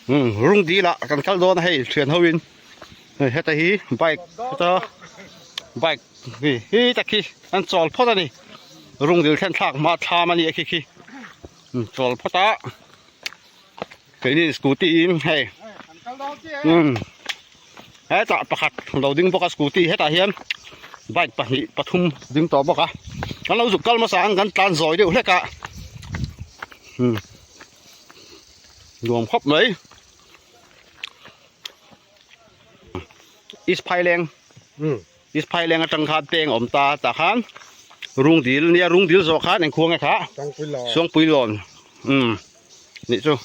Umm rung dil ah kan kal dawn a hei thian ho in hei heta hi bike heta bike hi hi tak hi an chawl phawt a ni rung dil thlen thlak hma thlam a nih a khi khi umm chawl phawt a keini scooty in hei umm hetah pakhat lo ding bawk a scooty hetah hian bike pahnih pathum ding tawh bawk a kan lo zuk kal hmasa ang kan tlan zawi deuh hlek a umm. Nuam khawp mai. East Phaileng. East Phaileng atang khan peng awm ta tah khan rung dil nia rung dil zawh khan engkhuang nge kha Suangpuilawn umm nih chu.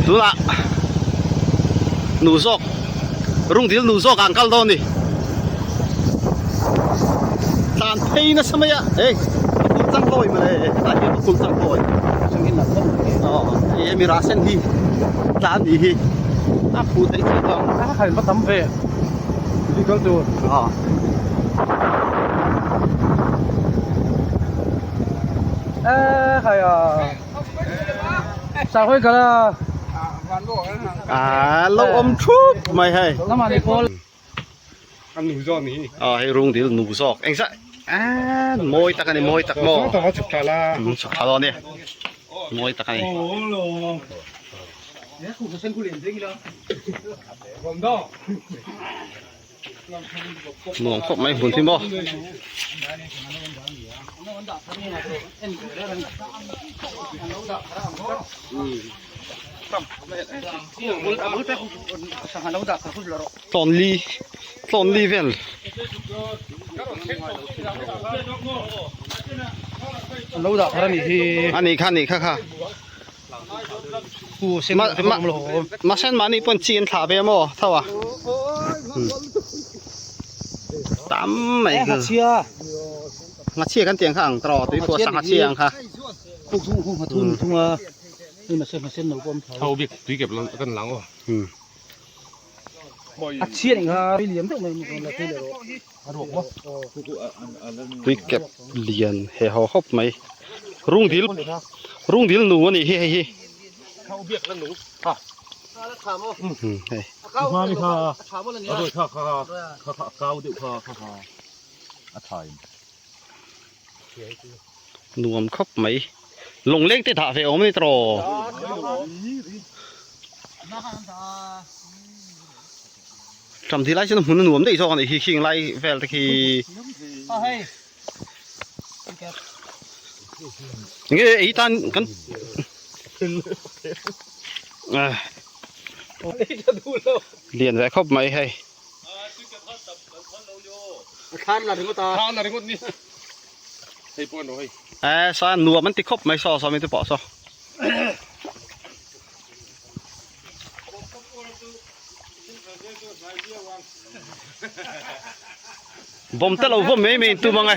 Tunah nu zawk rung dil nu zawk ah an kal dawn ni tlan phei nasa mai a hei a kul tlang hlawi mawle hetah hian a kul tlang hlawi aw hei hemi rah sen hi tlan nih hi a phu theih chiah tawh ang a kha va tam ve tui kal tur aw e khai a. À lo awm thup mai hei à hei rung dil nu zawk eng zah a mawi tak ani mawi tak maw chhuk thla dawn nia mawi tak ani. Nuam khawp mai hmun hi maw. Tlawn li tlawn li vel. A nih kha a nih kha kha. Mahse mahni pawn chi an thlah ve maw tho a tam mai kha ngachhia kan tiang kha ang tawh tuipawh sangha chhia ang kha tui kep lian he haw khawp mai rung dil rung dil nu a nih hi hei hi hei nuam khawp mai lungleng te dah ve awm a ni tawh Ṭam ti lai chuan hmun a nuam daih zawk a nih hi khing lai vel te khi enge ei tan kan lian ve khawp mai hei e sa nuam an ti khawp mai saw saw mi te pawh saw. Bawm te lo vawm mai mai in tum ang e.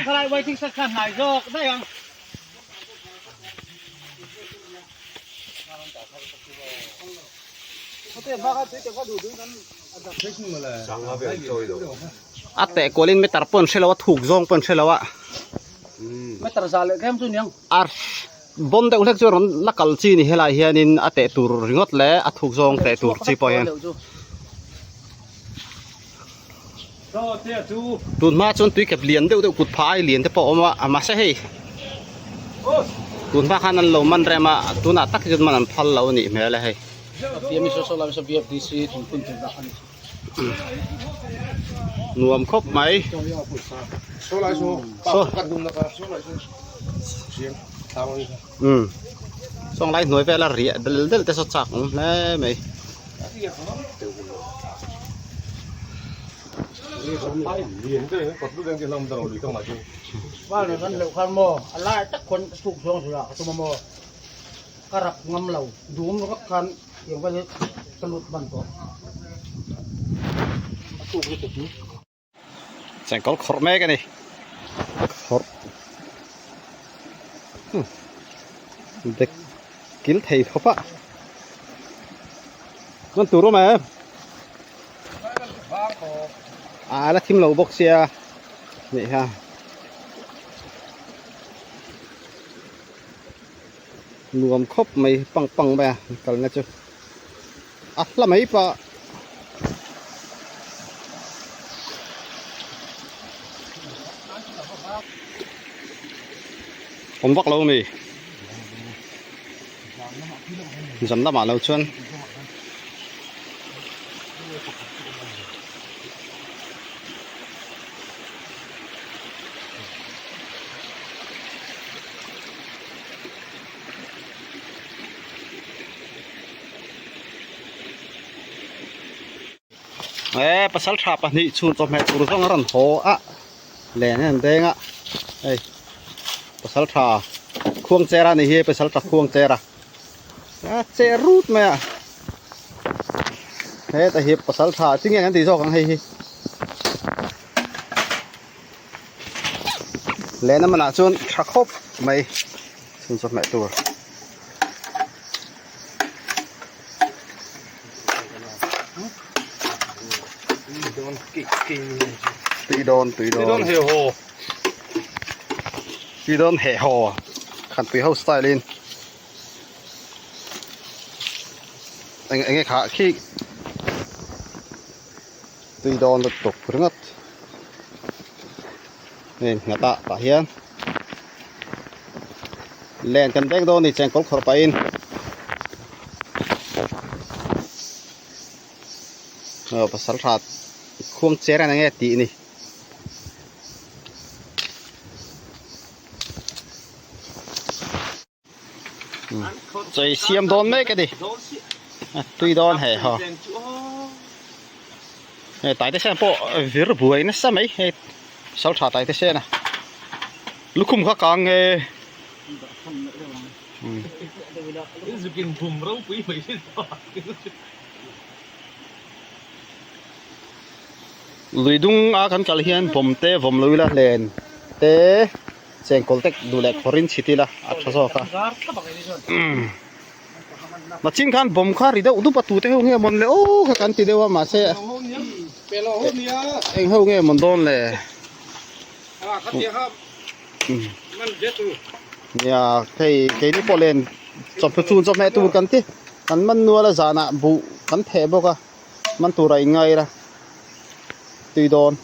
A teh kualin meter pawh an hre lo a thuk zawng pawh an hre lo a. A Bawm deuh hlek chu rawn la kal chi ni helai hianin a teh tur ringawt leh a thuk zawng teh tur chi pawh hian tun hma chuan tui kep lian deuh deuh kut phah ai lian te pawh a awm a mahse hei tun hma khan an lo man rem a tunah tak hi chuan man an phal lo a nih hmel e hei. Nuam khawp mai. Umm saw lai hnuai vela riah del del te saw chak awm hle mai. Chengkawl khawrh mek a ni khawrh dek kil thei khawp a chuan tur awm em a la thim lo bawk sia nih kha. Nuam khawp mai pang pang mai a kalna chu a hla mai pah. Awm vak lo ami? Zan lamah lo chuan. E pasal tha pahnih chhun chawhmeh tur zawng a rawn haw a len a an deng a hei pasal tha khuang chera ni hi pasal tha khuang chera a che rut mai a heta hi pasal tha tinge kan tih zawk ang hei hi. Lehna manah chuan tha khawp mai chhun chawhmeh tur. Tui dawn tui dawn he haw tui dawn he haw khan pui ho style in eng enge kha khi tui dawn lutuk ringawt hei nghat ah tah hian len kan beng dawn a ni chengkawl khawrh pahin aw pasal tha khuang cher a enge tih a ni. Chei siam dawn mek a ni tui dawn hei haw hei taite sen pawh vir buai nasa mai hei sal tha taite sen a lukhum kha kang nge lui dung a kan kal hian bawm te vawm lo ila hlen te. Chengkawl tek duh leh khawrin chhit ila a tha zawk a. Machin khan bawm kha ri deuh dup a tute ho nge mawn le aw kha kan ti deuh a mahse eng ho nge mawn dawn le. Nia hei keini pawh len chawhnu chhun chawhmeh tur kan ti kan man nual a zanah buh kan theh bawk a man tura inngai ila tui dawn.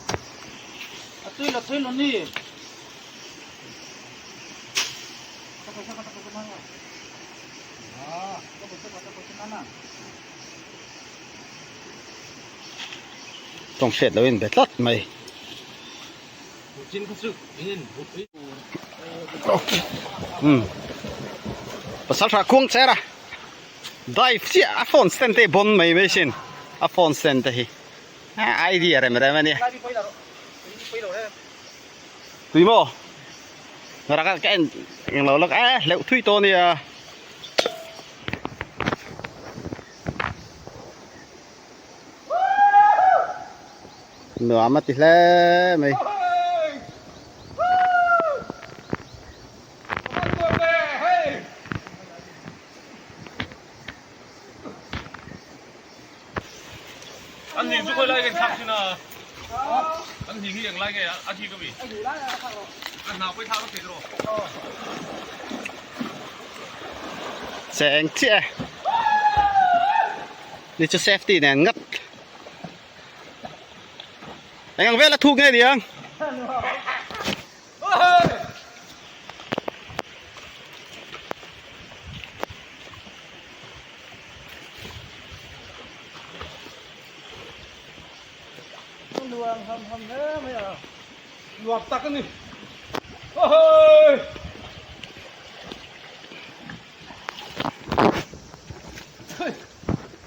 Tawng hriat lo in be tlat mai. Pasal tha khuang cher a dive chiah a phone stand te hi bon mai mai sin a phone stand te hi idea rem rem a nia. Tui maw? Rak a ka en eng lo lawk e hleuh thui tawh ania. Nuam a ti hle mai. An hing chu khawi lai nge thlak thin a? An hing hi eng lai nge a thi ka mi? A hna pawh i thlak vek thei tawh. Cheng chiah e. Ni chu safety nen ngat. Eng ang vel a thuk nge niang? Luang ham ham hle mai a. Nuam tak a ni. Ohoi!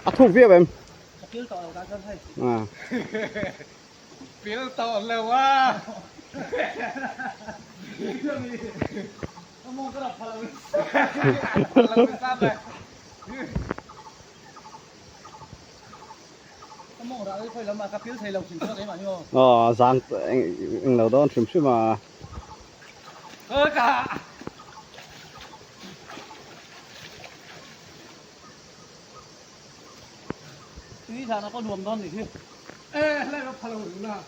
A thuk viau em? Ka pil tawh lo ta chuan hei. À. Pil tawh lo a. Aw zang eng lo dawn hrim hrim a.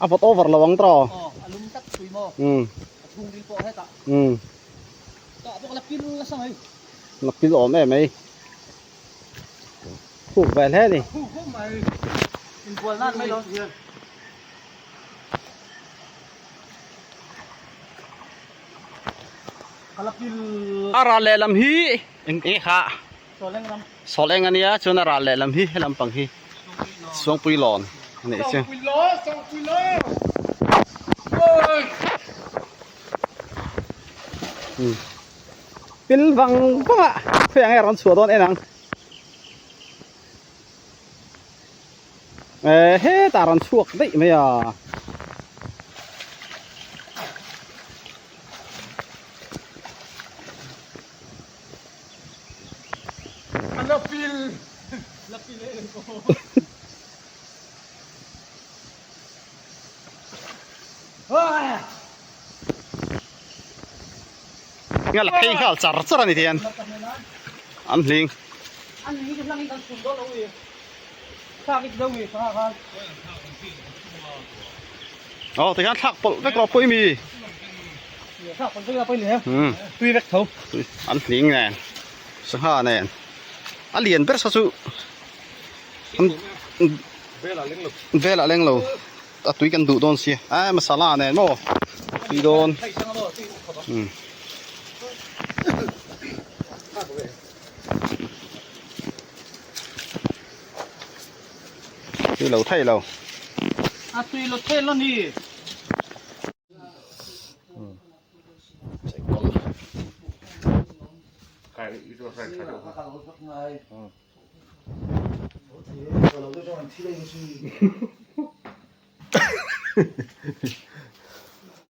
A vawt over lo ang tawh. La pil awm em mai. Khuk ve hle ni. Khuk khawp mai. Inbual nan mai lo hian. Ka la pil. A ral lehlam hi eng eng kha. Sawleng lam. Sawleng a nia chuan a ral lehlam hi helam pang hi Suangpui lawn a nih chu. Suangpui lawn, Suangpui lawn. Oi. Pil vang vang a khawi ang nge rawn chhuah dawn en ang. Eh hetah rawn chhuak daih mai a. La pil la pil em ko. Nga la phei nghal char char a ni tihian an hling. An hling hi hlangin kan chhun dawn lo i thlak i ti deuh i sangha khan. Aw tikhian thlak pawlh vek rawh pawh i mi. Thlak pawlh vek ila pawh i ni he. Tui vek tho. An hling nen sangha nen a lian ber sa chu Velah leng lo. Velah leng lo. A tui kan duh dawn sia. A masala nen maw tui dawn. Um. Tui lo thei lo. A tui lo thei lo ni.